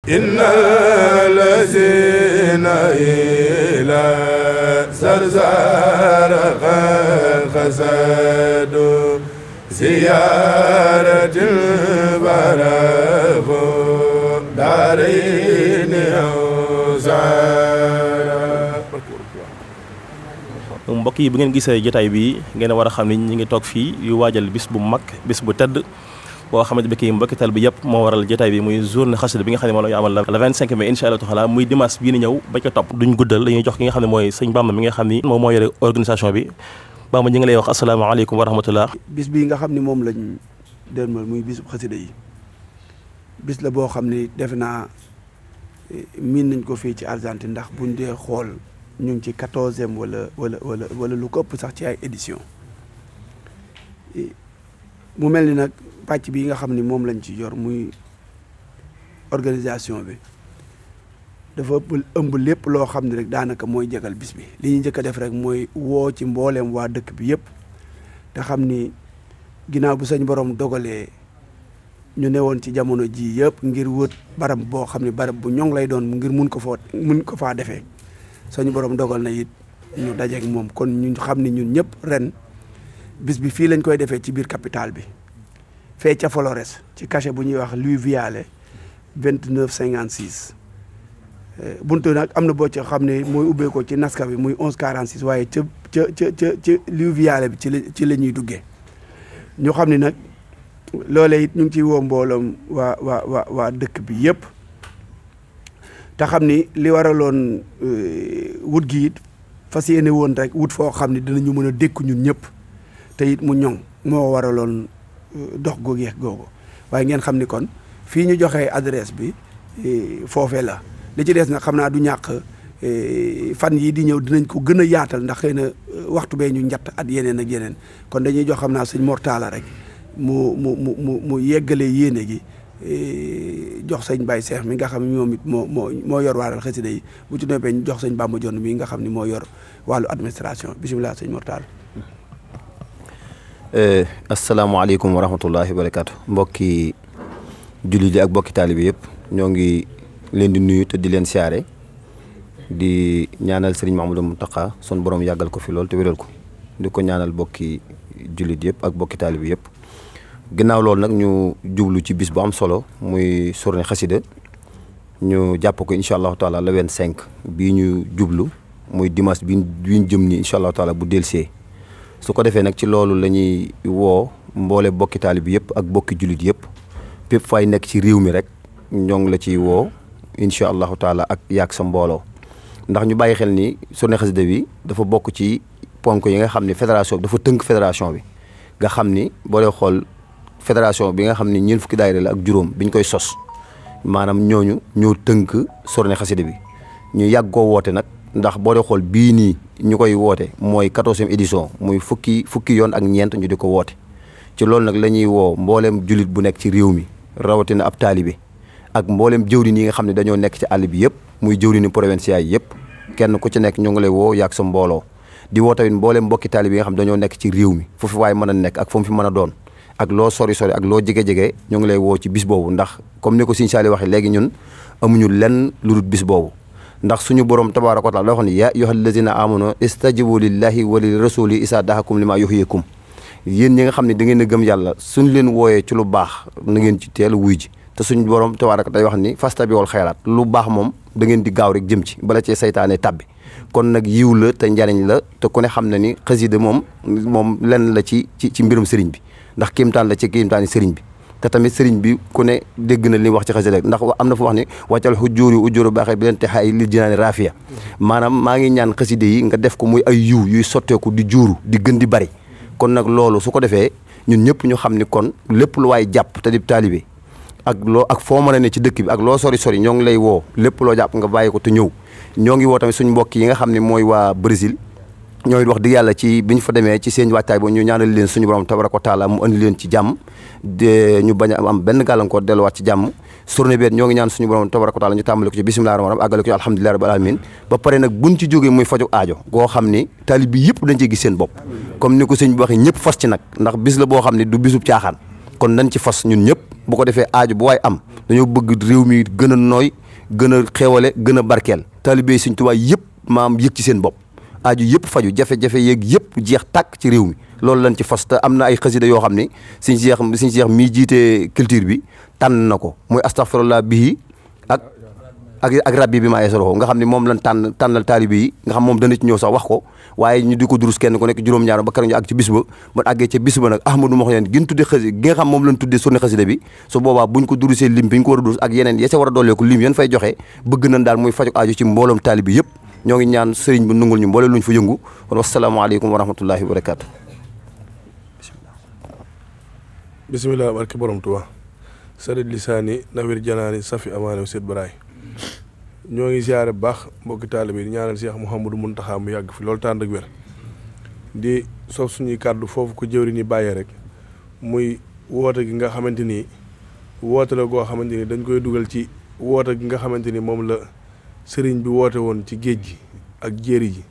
innal lazina ila sarsara khasadu ziyaratil barafu darini mbokk yi bu ngeen gisee jotaay bi ngeen war a xam ni ñi ngi toog fii yu waajal bis bu mag bis bu tedd boo xamante bi mbokki tal bi yëpp moo waral jotaay bi muy journée xasida bi nga xam ne moo la ñu amal le 25 mai incha allah taala muy dimanche bii ni ñëw ba ca topp duñ guddal dañuy jox ki nga xam ne mooy sëñ Bamba mi nga xam ni moom moo yore organisation bi Bamba ñi ngi lay wax asalaamaaleykum wa rahmatullah. bis bii nga xam ni moom lañ dërmal muy bisu xasida yi bis la boo xam ni defe naa miin nañ ko fii ci Argentine ndax buñ dee xool ñu ngi ci 14e wala lu ko ëpp sax ci ay édition mu mel ni nag pàcc bi nga xam ni moom lañ ci yor muy organisation bi dafa ëmb lépp loo xam ne rek daanaka mooy jagal bis bi li ñu njëkk a def rek mooy woo ci mbooleem waa dëkk bi yëpp te xam ni ginnaaw bu sañ borom dogalee ñu newoon ci jamono ji yëpp ngir wët barab boo xam ne barab bu ñoŋ lay doon ngir mun ko faa defee sañu borom dogal na it ñu dajeek moom kon ñu xam ni ñun ñëpp ren bis bi fii lañ koy defee ci biir capitale bi fee ca Flores ci cachet bu ñuy wax Louis Viale 2956 buntu nag am na boo ci xam ne mooy ubbee ko ci Nasca bi muy 1146 waaye ca Louis Viale bi ci la ñuy duggee ñu xam ni nag loolee it ñu ngi ciy woo mbooloom waa dëkk bi yëpp te xam ni li waraloon wut gi it fas yéene woon rek wut foo xam ne dinañu mën a dékku ñun ñëpp te it mu ñoŋ moo waraloon dox googeex googu waaye ngeen xam ni kon fii ñu joxee adresse bi foofee la li ci des nag xam naa du ñàkk fan yi di ñëw dinañ ko gën a yaatal ndax xëy na waxtu bee ñu njatt at yeneen ak yeneen kon dañuy jox xam naa sëñ Mortala rek mu yeggale yéene gi jox sëñ Baye Cheikh mi nga xam ne moom it moo yor waaral xasida yi bu ci noppee ñu jox sëñ Bamba Jonn mi nga xam ne moo yor wàllu administration bisimilah sëñ Mortala. asalaamaaleykum wa rahmatullahi wa barakaatu mbokki jullit yi ak mbokki taalibe yëpp ñoo ngi leen di nuyu te di leen siyaare di ñaanal Serigne Mahamadou Mountakha son borom yàggal ko fi lool te wéral ko di ko ñaanal mbokki jullit yëpp ak mbokki taalibe yëpp. ginnaaw loolu nag ñu jublu ci bis bu am solo muy journée xasida ñu jàpp ko incha allahu taala le 25 bii ñu jublu muy dimanche bi ñu jëm ni incha allahu taala bu delsee su ko defee nag ci loolu la ñuy woo mboole bokki taalibe bi yëpp ak bokki jullit yëpp pépp fay nekk ci réew mi rek ñoo ngi la ciy woo incha allahu taala ak yaag sa mbooloo ndax ñu bàyyi xel ni journée xasida bi dafa bokk ci ponk yi nga xam ne fédération bi dafa tënk fédération bi nga xam ni boo dee xool fédération bi nga xam ne ñeent fukki daayira la ak juróom biñ koy sos maanaam ñooñu ñoo tënk journée xasida bi ñu yàgg koo woote nag ndax boo dee xool bii nii ñu koy woote mooy 14e édition muy fukki yoon ak ñeent ñu di ko woote ci loolu nag la ñuy woo mbooleem jullit bu nekk ci réew mi rawatina ab taalibe ak mbooleem jëwriñ yi nga xam ne dañoo nekk ci àll bi yëpp muy jëwriñu provincial yi yëpp kenn ku ci nekk ñu ngi lay woo yaag sa mbooloo di woo tamit mbooleem mbokki taalibe yi nga xam dañoo nekk ci réew mi foofu waaye mën a nekk ak fu mu fi mën a doon ak loo sori ak loo jege-jege ñu ngi lay woo ci bis boobu ndax comme ni ko Sëñ Saali waxee léegi ñun amuñu lenn lu dul bis boobu ndax suñu borom tabaaraka wa taala la wax ni yaa ayyuhal lazina amanu istajibu lillahi wa li rasuli isa dahakum lima yuhyikum yéen ñi nga xam ne da ngeen a gëm yàlla suñ leen wooyee ci lu baax na ngeen ci teel wuy ji te suñu borom tabaaraka day wax ni fastabiqul xayraat lu baax moom da ngeen di gaaw rek jëm ci bala cee saytaane tabbi kon nag yiw la te njariñ la te ku ne xam na ni xasida moom lenn la ci mbirum sëriñ bi ndax kiimtaan la ci kiimtaani sëriñ bi te tamit sëriñ bi ku ne dégg na li wax ci xasida ndax am na fu wax ni wàccal ujjóoru baaxee bi leen te xaay li jinaani raafiya maanaam maa ngi ñaan xasida yi nga def ko muy ay yiw yuy sotteeku di juuru di gën di bari kon nag loolu su ko defee ñun ñëpp ñu xam ni kon lépp lu waay jàpp te di taalibe ak foo mën a ne ci dëkk bi ak loo sori ñoo ngi lay woo lépp loo jàpp nga bàyyi ko te ñëw ñoo ngi woo tamit suñ mbokk yi nga xam ne mooy waa Brésil ñooy wax dëgg yàlla ci bi ñu fa demee ci seen waajtaay ba ñu ñaanal leen suñu borom tabaraka wa taala mu andi leen ci jàmm ñu bañ a am benn gàllankoor delluwaat ci jàmm journée bi ñoo ngi ñaan suñu borom tabaraka wa taala ñu tàmbale ko ci bismillah rahmaan rahim àggale ko ci alhamdulillahi rabbil alamin ba pare nag buñ ci jógee muy faju aajo goo xam ni talib bi yëpp dañ ciy gis seen bopp comme ni ko sëñ bi waxee ñëpp fas ci nag ndax bis la boo xam ne du bisub caaxaan kon nañ ci fas ñun ñëpp bu ko defee aaju bu waay am dañoo bëgg réew mi gën a nooy gën a xewale gën a barkeel taalibe Sëñ Tuubaa yëpp maam yëg ci seen bopp aaju yëpp faju jafe-jafe yeeg yëpp jeex tàkk ci réew mi loolu lañ ci fas te am na ay xasida yoo xam ne Sëñ Cheikh mii jiite culture bi tànn na ko muy astaghfirullah bihi ak rabbi bi maa yeesal nga xam ne moom lañ tànnal taalibe yi nga xam moom dana ci ñëw sax wax ko waaye ñu di ko durus kenn ku nekk juróom-ñaar ba keroog ñu àgg ci bis ba ba àggee ca bis ba nag Ahmadou Mouhniyane gën tudde xasida gi nga xam moom lañ tuddee surne xasida bi su boobaa buñ ko durusee lim bi ñu ko war a durus ak yeneen ya ca war a dooleeku lim yéen fay joxe bëgg nañ daal muy faju aju ci mbooloom taalibe yëpp ñoo ngi ñaan sëriñ bi nungul ñu mboole luñ fa yëngu kon wasalaamaaleykum wa rahmatullahi wa barakaatu. bisimilah barke borom Tuubaa sarid lisaani nawir janaani safi amaane seet baraay ñoo ngi siyaare bu baax mbokki taalibe di ñaanal Cheikh Mouhamadou Mountakha mu yàgg fi loolu tànd ak wér di sof suñuy kàddu foofu ko jëwri ni bàyyee rek muy woote gi nga xamante ni woote la goo xamante ni dañ koy dugal ci woote gi nga xamante ni moom la sëriñ bi woote woon ci géej gi ak jéeri ji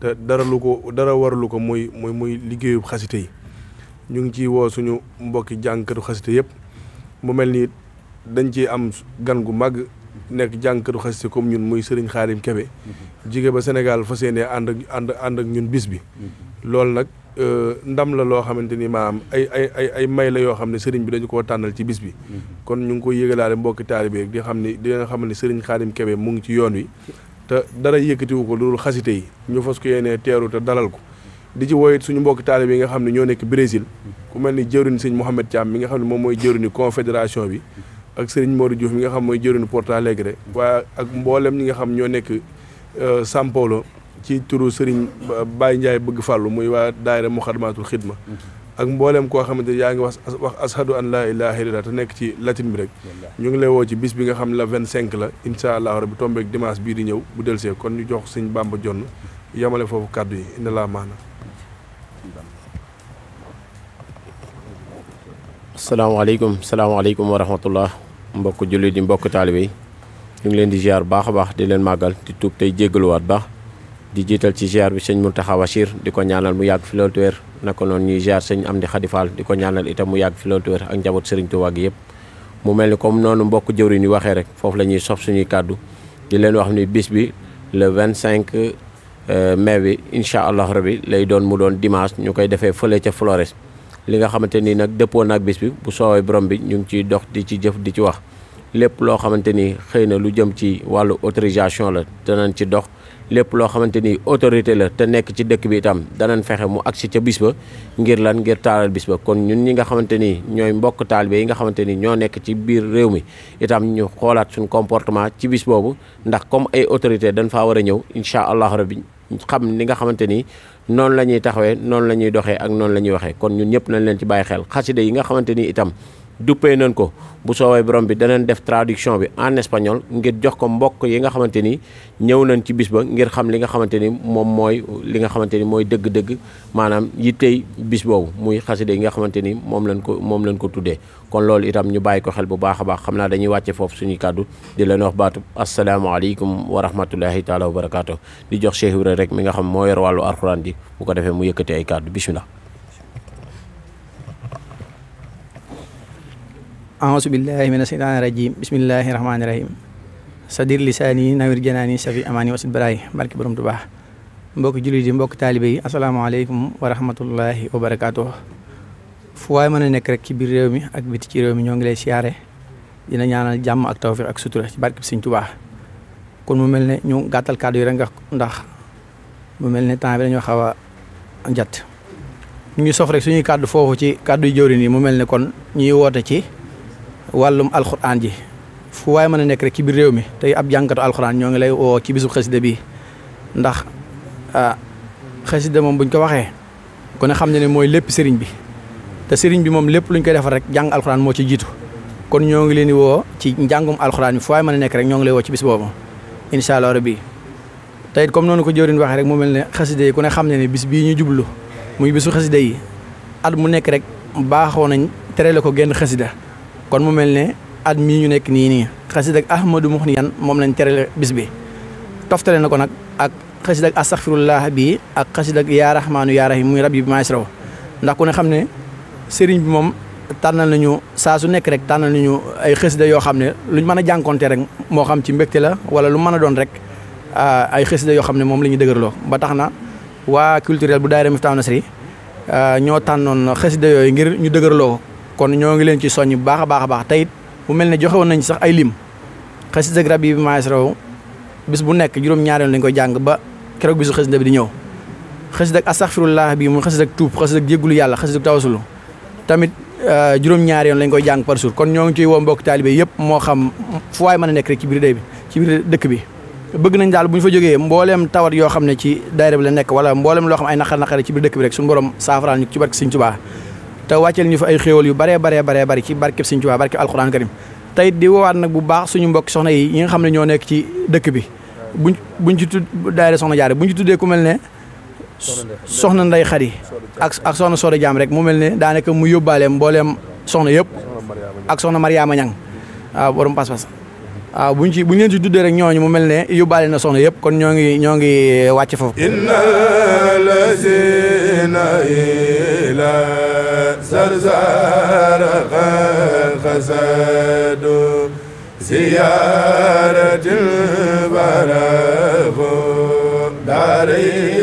te dara waralu ko muy liggéeyub xasite yi ñu ngi ciy woo suñu mbokki jàngkatu xasite yëpp mu mel ni dañ ci am gan gu màgg nekk jàngkatu xasite comme ñun muy Serigne Khadim Kébé jige ba Sénégal fas yéene ànd ak ñun bis bi loolu nag ndam la loo xamante ni maanaam ay may la yoo xam ne sëriñ bi dañu koo tànnal ci bis bi kon ñu ngi koy yëgalaale mbokki taalibe di nga xam ne Serigne Khadim Kébé mu ngi ci yoon wi te dara yëkkatiwu ko loolu xasite yi ñu fas ko yéene teeru te dalal ko di ci woyit suñu mbokki taalibe yi nga xam ne ñoo nekk Brésil ku mel ni jëwriñ sëñ Mouhamed Thiam mi nga xam ne moom mooy jëwriñu confédération bi ak Serigne Modou Diouf mi nga xam mooy jëriñu Porto Alegre waaye ak mboolem ñi nga xam ñoo nekk São Paulo ci turu Serigne Baye Ndiaye bëgg fàllu muy waa daayira Muxaddamatul Xidma ak mboolem koo xamante yaa ngi wax ashadu an laa ilaaha illallah te nekk ci latin bi rek ñu ngi lay woo ci bis bi nga xam la 25 la incha allah rabbi tombeek dimanche bii di ñëw bu delsee kon ñu jox sëñ Bamba Jonn yamale foofu kàddu yi inna laa maana salaamaaleykum wa rahmatullah mbokk jullit di mbokk taalibe yi ñu ngi leen di ziar baax a baax di leen màggal di tuub tey jéggaluwaat baax di jiital ci ziar bi sëñ Mountakha Bachir di ko ñaanal mu yàgg fi loolu wér naka noonu ñuy ziar sëñ Amdi Khady Fall di ko ñaanal itam mu yàgg fi loolu wér ak njaboot Serigne Touba gi yëpp mu mel ni comme noonu mbokk jëwriñ yi waxee rek foofu la ñuy sof suñuy kàddu di leen wax ni bis bi le 25 mai bi incha allah rabi lay doon mu doon dimanche ñu koy defee fële ca Flores li nga xamante ni nag dëppoo naag bis bi bu soowee borom bi ñu ngi ciy dox di ci jëf di ci wax lépp loo xamante ni xëy na lu jëm ci wàllu autorisation la danañ ci dox lépp loo xamante ni autorité la te nekk ci dëkk bi itam danañ fexe mu agsi ca bis ba ngir lan ngir taalal bis ba kon ñun ñi nga xamante ni ñooy mbokk taalibe yi nga xamante ni ñoo nekk ci biir réew mi itam ñu xoolaat suñ comportement ci bis boobu ndax comme ay autorité dañ faa war a ñëw incha allah rabbi xam ni nga xamante ni noonu la ñuy taxawee noonu la ñuy doxee ak noonu la ñuy waxee kon ñun ñëpp nañ leen ci bàyyi xel xasida yi nga xamante ni itam duppee nañ ko bu soowee borom bi danañ def traduction bi en espagnol ngir jox ko mbokk yi nga xamante ni ñëw nañ ci bis ba ngir xam li nga xamante ni moom mooy li nga xamante ni mooy dëgg-dëgg maanaam yittey bis boobu muy xasida yi nga xamante ni moom lañ ko tuddee kon loolu itam ñu bàyyi ko xel bu baax a baax xam naa dañuy wàcce foofu suñuy kàddu di leen wax baatu asalaamaaleykum wa rahmatullahi taala wa barakaatu di jox Cheikh Ibrahima rek mi nga xam moo yor wàllu alxuraan ji bu ko defee mu yëkkati ay kàddu bismillah a'uuzu billahi mina shaytaani rajiim bismillahi rahmaani rahiim sadir lisaani nawir janaani safi amaani wasit baraay barki borom Tuubaa mbokki jullit yi mbokki taalibe yi asalaamaaleykum wa rahmatullahi wa barakaatuh fu waay mën a nekk rek ci biir réew mi ak biti ci réew mi ñoo ngi lay siyaare dina ñaanal jàmm ak tawfiq ak sutura ci barki Sëñ Tuubaa kon mu mel ne ñu gàttal kàddu yi rek ndax mu mel ne temps bi dañoo xaw a jat ñu ngi sof rek suñuy kàddu foofu ci kàddu yu jëwriñ yi mu mel ne kon ñuy woote ci wàllum alxuraan ji fu waaye mën a nekk rek ci biir réew mi tey ab jànkatu alxuraan ñoo ngi lay woo ci bisu xasida bi ndax xasida moom buñ ko waxee ku ne xam ne mooy lépp sëriñ bi te sëriñ bi moom lépp luñ koy defal rek jàng alxuraan moo ci jiitu kon ñoo ngi leen di woo ci njàngum alxuraan bi fu waaye mën a nekk rek ñoo ngi lay woo ci bis boobu incha allah rabbi tey comme noonu ko jëwriñ waxee rek mu mel ne xasida yi ku ne xam ne bis bii ñu jublu muy bisu xasida yi at mu nekk rek baaxoo nañ terele ko genn xasida kon mu mel ne at mii ñu nekk nii xasida ak Ahmadou Mouhniyane moom lañ terele bis bi toftale na ko nag ak xasida ak astaghfirullah bi ak xasida ak yaa rahmaanu yaa rahim muy rabbi bi maasraw ndax ku ne xam ne sëriñ bi moom tànnal nañu saa su nekk rek tànnal nañu ay xasida yoo xam ne luñ mën a jànkonte rek moo xam ci mbégte la wala lu mën a doon rek ay xasida yoo xam ne moom la ñuy dëgërloo ba tax na waa culturel bu daayira Miftahul Nasri ñoo tànnoon xasida yooyu ngir ñu dëgërloo kon ñoo ngi leen ci soññ bu baax a baax a baax te it mu mel ne joxe woon nañ sax ay lim xasida Rabbi bi maestro bis bu nekk juróom-ñaari yoon lañ koy jàng ba keroog bisu xasida bi di ñëw xasida astaghfirullah bi mu xasida tuub xasida jéggulu yàlla xasida tawasulu tamit juróom-ñaari yoon lañ koy jàng par jour kon ñoo ngi ciy woo mbokk taalibe yëpp moo xam fu waay mën a nekk rek ci biir day bi ci biir dëkk bi bëgg nañ daal bu ñu fa jógee mbooleem tawat yoo xam ne ci daayira bi la nekk wala mbooleem loo xam ay naqar ci biir dëkk bi rek suñu borom saafaraal ñu ci barke Sëñ Tuubaa te wàcceel ñu fa ay xéewal yu baree bari ci barkeb Sëñ Tuubaa barkeb alxuraan karim tey di woowaat nag bu baax suñu mbokk soxna yi ñi nga xam ne ñoo nekk ci dëkk bi buñ ci tudd daayira soxna jaare buñ ci tuddee ku mel ne soxna Ndey Xadi ak soxna Sooda Jaam rek mu mel ne daanaka mu yóbbaale mbooleem soxna yëpp ak soxna Mariama Ñang waaw borom pas-pas waaw buñ leen ci tuddee rek ñooñu mu mel ne yóbbaale na soxna yëpp kon ñoo ngi wàcc foofu inna lazina ila zarzara khasadu ziyaratil barafu dari